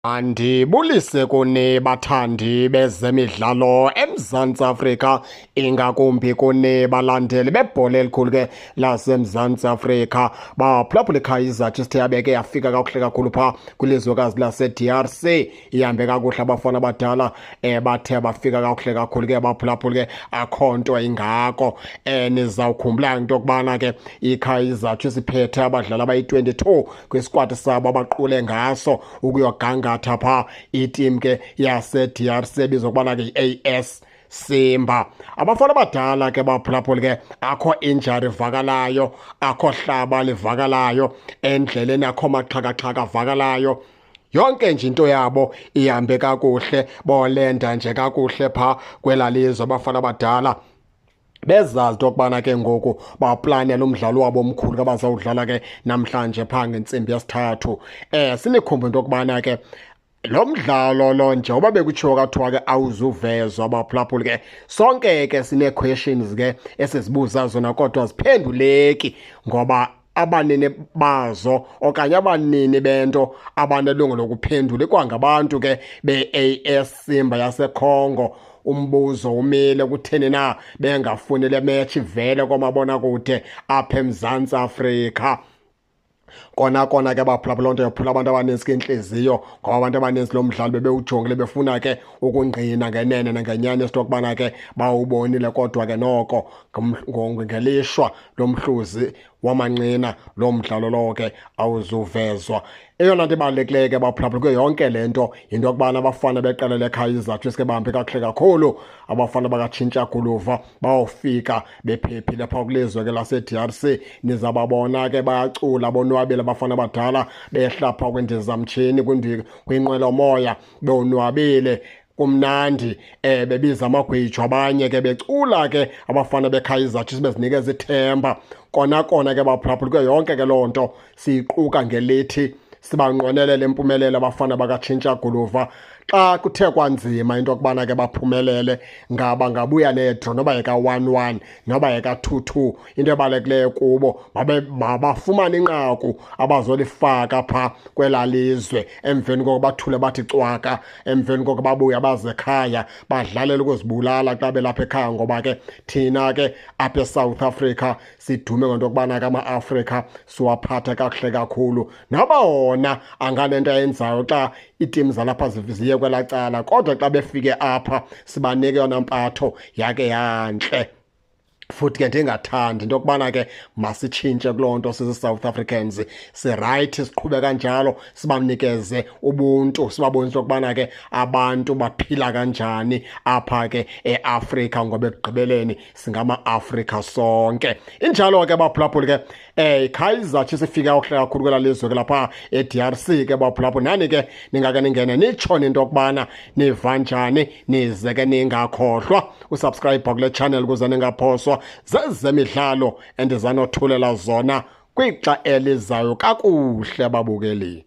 Andibulise kuni bathandi bezemidlalo eMzantsi Afrika, ingakumbi kuni balandeli bebhola elikhulu ke laseMzantsi Afrika. Baphulaphula iKaizer Chiefs yabeke yafika kakuhle kakhulu phaa kwilizwekazi lase-DRC. Ihambe kakuhle abafana abadala, bathe bafika kakuhle kakhulu ke baphulaphula ke, akho nto ingako. Nizawukhumbula into yokubana ke iKaizer Chiefs iphethe abadlali abayi-22 kwisikwati sabo abaqule ngaso ukuyogangatha phaa itim ke yase-DRC ebizwa ukubana ke yi-AS Simba. Abafana abadala ke baphulaphula ke, akho injury ivakalayo, akho hlaba livakalayo endleleni, akho maxhakaxhaka avakalayo. Yonke nje into yabo ihambe kakuhle, bolenda nje kakuhle phaa kwelaa lizwe abafana abadala. Bezazi into yokubana ke ngoku baplanela umdlalo wabo omkhulu abazawudlala ke namhlanje phaa ngentsimbi yesithathu. Sinikhumbuze into yokubana ke lo mdlalo lo, njengoba bekutshiwo kathiwa ke awuzuvezwa, abaphulaphuli ke, sonke ke sinee-questions ke esizibuza zona, kodwa aziphenduleki ngoba abanini bazo okanye abanini bento abanelungelo lokuphendula ikwangabantu ke be-AS Simba yaseCongo. Umbuzo umile, kutheni na bengafuni le match ivele komabonakude apha eMzantsi Afrika? Kona kona ke baphulaphula, loo nto yophula abantu abaninzi ke intliziyo, ngoba abantu abaninzi lo mdlalo bebewujongile, befuna ke ukungqina ngenene nangenyani into yokubana ke bawubonile, kodwa ke noko ngelishwa lomhluzi wamanqina lo mdlalo lowo ke awuzuvezwa. Eyona nto ibalulekileyo ke baphulaphula kuyo yonke le nto yinto yokubana abafana beqela leKaizer Chiefs ke bahambe kakuhle kakhulu. Abafana bakatshintsha guluva bawufika bephephile phaa kwilizwe ke lase-DRC. Nizababona ke bayacula bonwabile abafana abadala behla phaa kwindizamtshini, kwinqwelomoya, bonwabile, kumnandi, bebiza amagwijo, abanye ke becula ke abafana beKaizer Chiefs, bezinikeza ithemba. Kona kona ke baphulaphula, kuyo yonke ke loo nto siyiquka ngelithi sibanqwenelele impumelelo abafana bakatshintsha guluva. Xa kuthe kwanzima into yokubana ke baphumelele, ngaba ngabuya nedraw, noba yeka-1-1, noba yeka-2-2, into ebalulekileyo kubo mabafumane inqaku abazolifaka phaa kwelaa lizwe. Emveni koko bathule bathi cwaka, emveni koko babuya baze ekhaya badlalele ukuzibulala xa belapha ekhaya, ngoba ke thina ke apha eSouth Africa sidume ngento yokubana ke ama-Afrika siwaphatha kakuhle kakhulu. Noba wona anganento ayenzayo xa iitim zalapha ziye kwelaa cala, kodwa xa befike apha sibanike yona mpatho yake yantle. Futhi ke ndingathandi into yokubana ke masitshintshe kuloo nto sizi-South Africans, sirayithi, siqhube kanjalo, sibanikeze ubuntu, sibabonise into yokubana ke abantu baphila kanjani apha ke eAfrika, ngoba ekugqibeleni singama-Afrika sonke. Injalo ke baphulaphuli ke, iKaizer Chiefs ifike kakuhle kakhulu kwelaa lizwe ke lapha e-DRC ke baphulaphuli. Nani ke ningake ningene nitsho into yokubana niva njani, nize ke ningakhohlwa usubscribe kule channel ukuze ningaphoswa zezemidlalo endizanothulela zona kwixa elizayo. Kakuhle babukeli.